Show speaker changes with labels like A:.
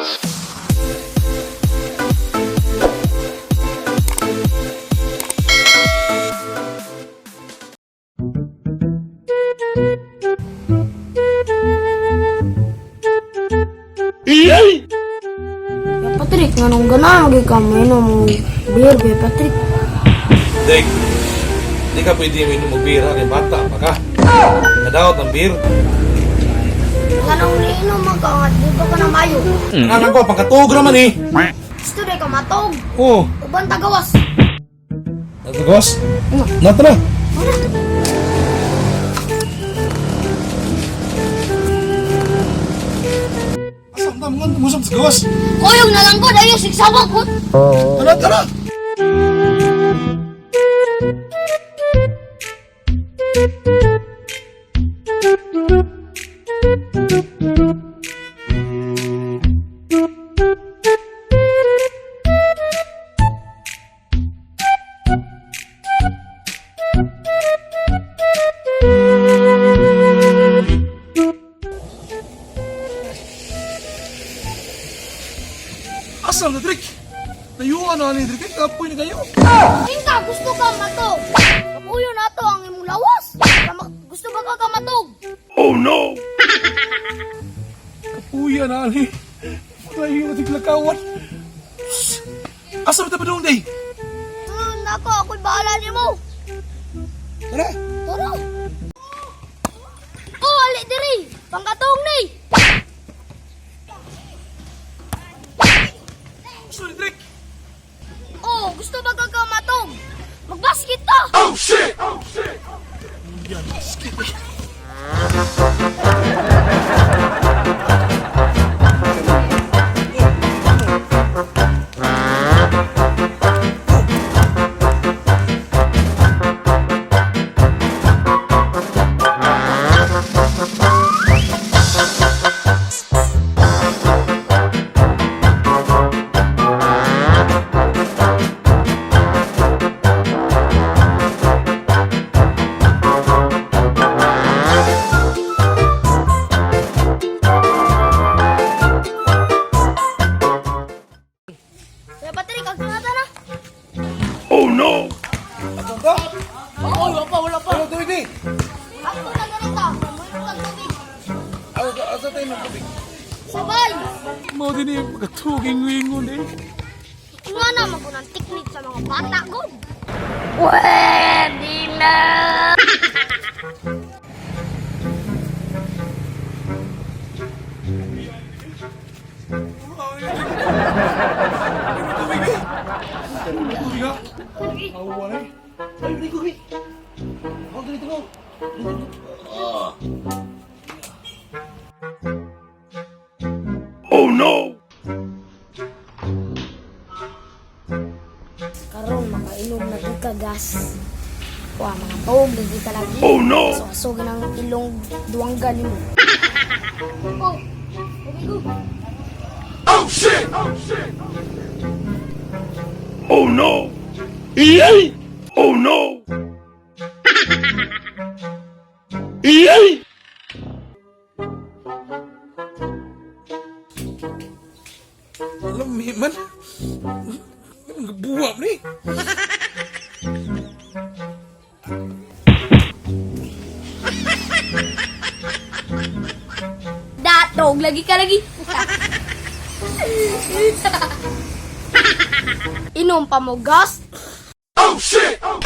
A: Ya Patrick, nganong ganahan gyud ka moinom og beer ba Patrick?
B: Dek, di ka pwede minom og beer ha, kay bata pa ka. Nadaot ang beer.
A: Nganong niinom man ka nga di pa ka na mayo.
B: Ngalan ko, pangkatuog naman eh.
A: Gusto day ka matog.
B: Oo.
A: Uban tagawas.
B: Natagos? Nato na. Asam na, mga musam sa gawas.
A: Kuyog na lang gud ayo sigsabak ko.
B: Tara, tara! Asam na, Drake? Nayuan na ni Drake. Kapoy na kayo.
A: Kinka gusto ka matog. Kapuyo na to ang imong lawas. Gusto ba ka matog?
B: Kapuya na ni. Layo na tiglakawan. Asa ba tayo day?
A: Nako, ako'y bahala nimo.
B: Tara!
A: Tara. Oh, ali diri. Pangkatong ni.
B: Gusto ni Drake!
A: Oh, gusto ba ka matog? Magbasket ta.
B: Yan, skip eh.
A: Kuya Patrick, ang na.
B: Ato ka?
A: Oh, wala pa, wala pa.
B: Ano tubig ni?
A: Ako na ganito. Muinom kag tubig.
B: Ako, asa tayo ng tubig?
A: Sabay.
B: Mao din yung pagkatuging wingon eh.
A: Nga naman ko ng teknik sa mga bata ko. Pwede na.
B: Tubig ni! Tubig ha? Awa na eh. Ay, dito kami! Ako dito ko!
A: Karon makainom na gud ka gas. Wa mga tog lagi ka lagi. Oh no. So so ng ilong duwangga nimo. Oh. Okay go.
C: Oh no! Yay! Oh no! Yay!
B: Alam, man. Buwap ni.
A: Datog lagi ka lagi. Inom pa mo gas.
C: Oh shit! Oh.